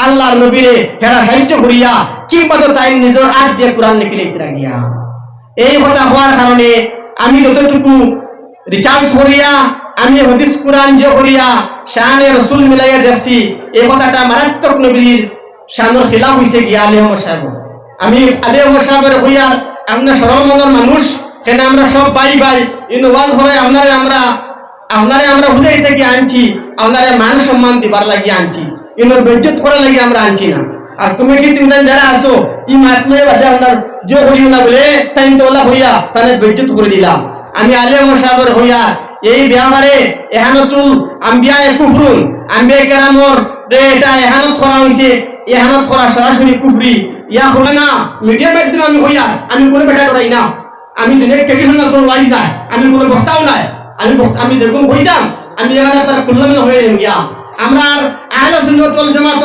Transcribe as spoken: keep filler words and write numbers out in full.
আল্লাহর নবীরে হেরা সাহায্য করিয়া, কিংবা তো তাইন নিজর আত দিয়া কোরআন লেখিলাইতরা গিয়া। এই কথা কওয়ার কারণে আমি যতটুকু research করিয়া, আমি হাদিস কোরআন যে করিয়া, শানে রসুল মিলাইয়া দেখছি, এই কথাটা মারাত্মক নবীর শানর খিলাফ অইছে গিয়া আলী আহমদ সাহেব। আমি আলী আহমদ সাহেবরে কইয়ার, আপনে সরল মনর মানুষ, কেনে আমরা সব ভাই ভাই, ইনো ওয়াজ করে আপনারে আমরা, আপনারে আমরা বুঝাইতে গিয়া আনছি, আপনারে মান সম্মান দিবার লাগি আনছি, ইনো বেইজ্জত করার লাগি আমরা আনছি না। আর কমিটির টিম যারা আছো, ই মাত লইয়া বাদে আপনার যে করিও না বলে, তাইন তো ওলা হইয়া তানে বেইজ্জত করে দিলাম। আমি আলী আহমদ সাহেবরে কইয়ার, এই ব্যাপারে এহানতুল আম্বিয়া এ কুফরুন, আম্বিয়া কেরামর রে এটা এহানত করা হইছে, এহানত করা সরাসরি কুফরি। ইয়া হবে না, মিডিয়ার মাধ্যমে আমি কইয়ার, আমি কোনো বেটা ডরাই না, আমি দিনের ট্রেডিশনাল কোনো ওয়াইজ নাই, আমি কোনো বক্তাও নাই, আমি বক্তা, আমি যেরকম কইতাম, আমি এখানে আপনারা খুললাম না হয়ে যাই গিয়া। আমরা আহলে সুন্নাত ওয়াল জামাত